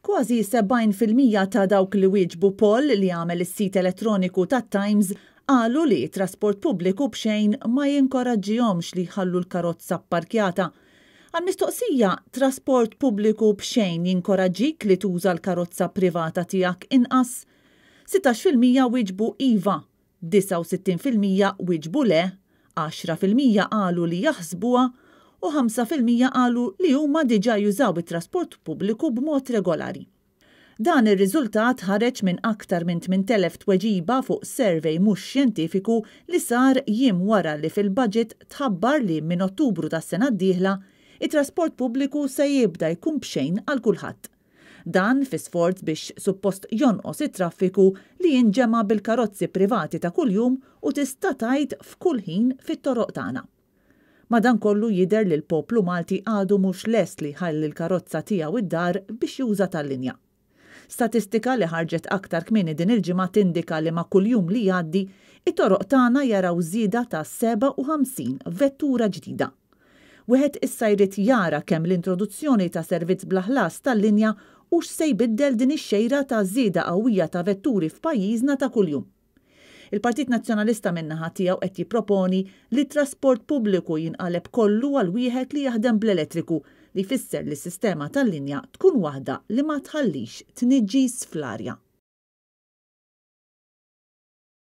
Kważi 70% ta' dawk li wieġbu poll li għamel is-sit elettroniku tat-Times qalu li trasport pubbliku b'xejn ma jinkoraġġihomx li jħallu l-karozza pparkjata. Għal mistoqsija trasport pubbliku b'xejn jinkoraġġik li tuża l-karozza privata tiegħek inqas, 16% wieġbu iva, 69% wieġbu le, 10% qalu li jaħsbuha u 5% qalu li huma diġà jużaw it-trasport pubbliku b'mod regolari. Dan ir-riżultat ħareġ minn aktar minn 8,000 tweġiba fuq survey mhux xjentifiku li sar jiem wara li fil-budget tħabbar li minn Ottubru tas-sena d-dieħla it-trasport pubbliku se jibda jkun b'xejn għal kulħadd. Dan fi sforz biex suppost jonqos it-traffiku li jinġema' bil-karozzi privati ta' kuljum u tista' tgħid f'kull ħin fit-toroq tagħna. Madankollu jidher li l-poplu Malti għadu mhux lest li jħalli l-karozza tiegħu id-dar biex juża tal-linja. Statistika li ħarġet aktar kmieni din il-ġimgħa tindika li ma' kuljum li jgħaddi, it-toroq tagħna jaraw żieda ta' 57 vettura ġdida. Wieħed issa jrid jara kemm l-introduzzjoni ta' servizz bla ħlas tal-linja hux se jbiddel din ix-xejra ta' żieda qawwija ta' vetturi f'pajjiżna ta' kuljum. Il-Partit Nazzjonalista min-naħa tiegħu qed jipproponi li t-trasport pubbliku jinqaleb kollu għal wieħed li jaħdem bl-elettriku, li jfisser li s-sistema tal-linja tkun waħda li ma tħallix tniġġis fl-arja.